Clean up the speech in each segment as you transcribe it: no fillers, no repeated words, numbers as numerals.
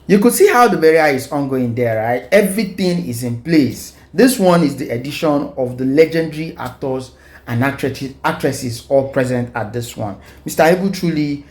You could see how the burial is ongoing there, right? Everything is in place. This one is the edition of the legendary actors and actresses all present at this one. Mr. Ibu truly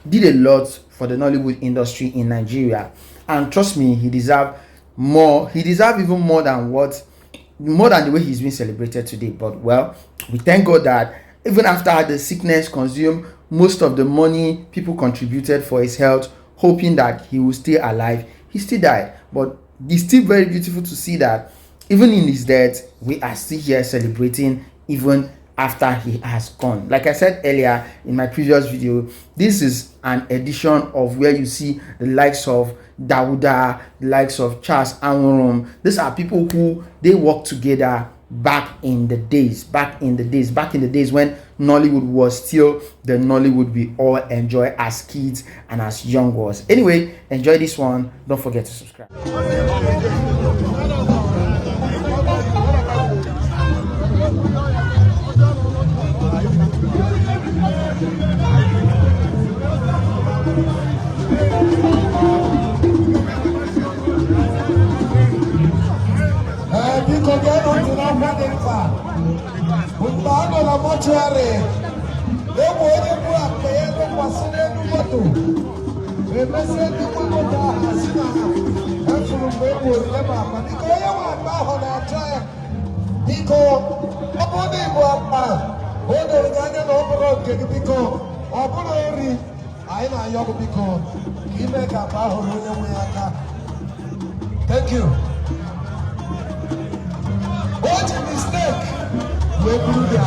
did a lot for the Nollywood industry in Nigeria, and trust me, he deserved more. He deserved even more than the way he's been celebrated today. But well, we thank God that even after the sickness consumed most of the money people contributed for his health, hoping that he will stay alive, he still died. But it's still very beautiful to see that even in his death, we are still here celebrating even after he has gone. Like I said earlier in my previous video, this is an edition of where you see the likes of Dauda, the likes of Charles Anworum. These are people who they work together back in the days when Nollywood was still the Nollywood we all enjoy as kids and as young ones. Anyway, enjoy this one. Don't forget to subscribe. Thank you. What a mistake! We blew the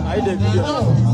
I did video.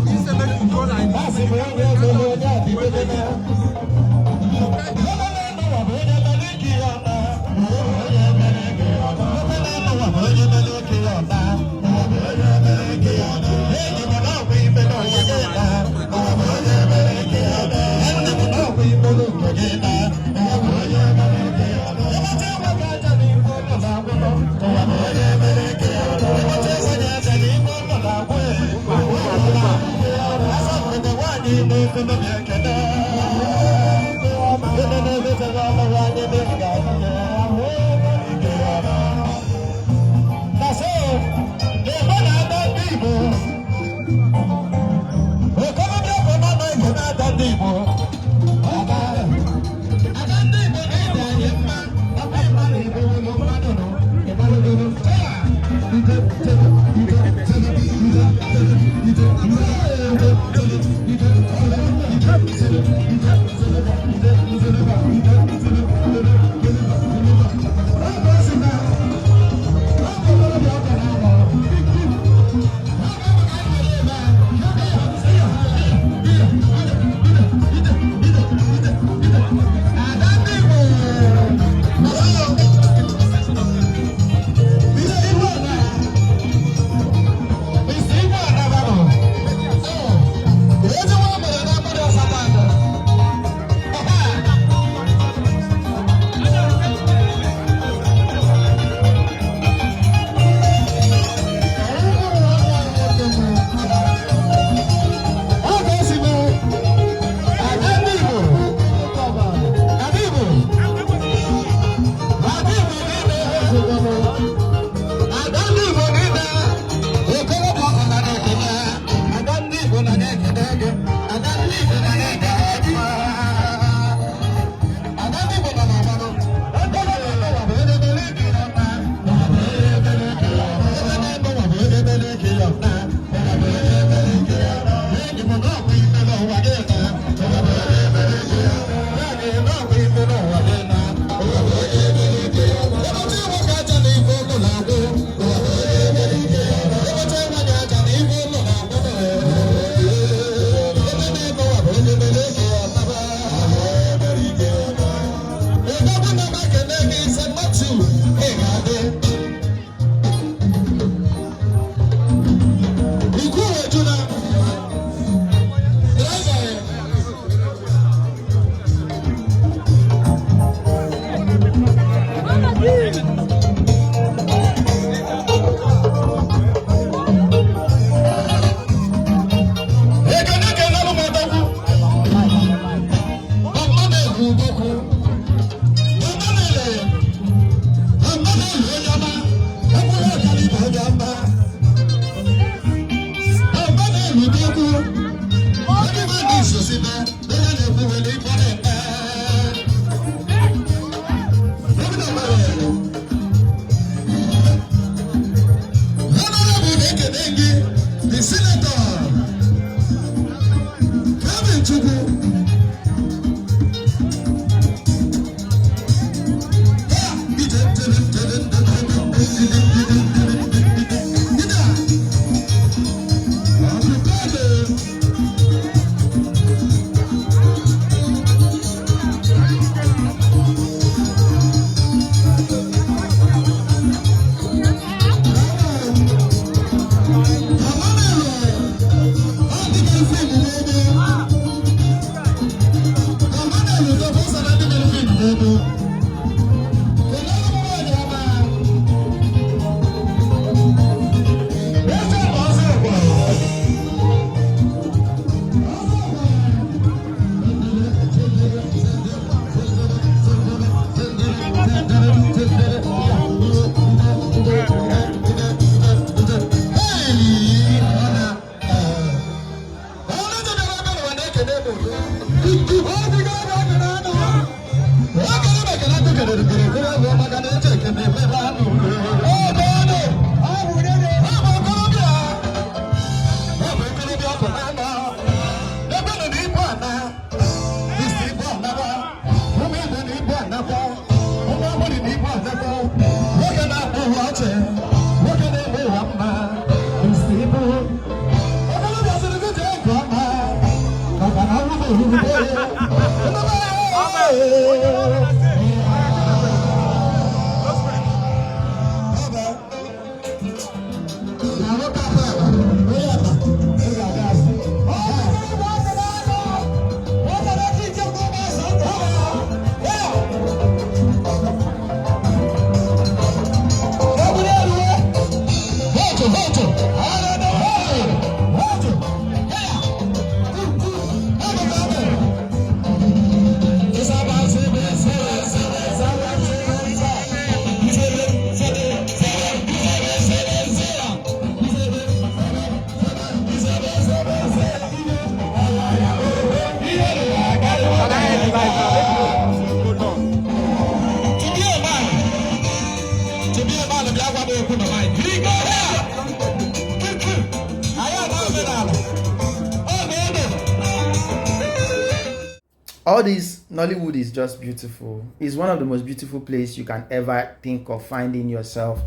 All this Nollywood is just beautiful. It's one of the most beautiful places you can ever think of finding yourself.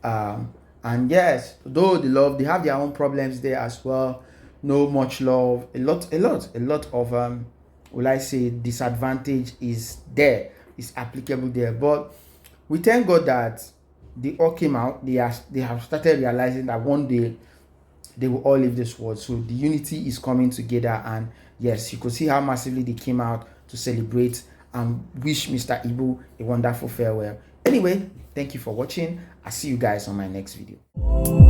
And yes, though the love, they have their own problems there as well. No much love, a lot of will I say disadvantage is there, is applicable there. But we thank God that they all came out. They have started realizing that one day they will all leave this world. So the unity is coming together, and yes, you could see how massively they came out to celebrate and wish Mr. Ibu a wonderful farewell. Anyway, thank you for watching. I'll see you guys on my next video.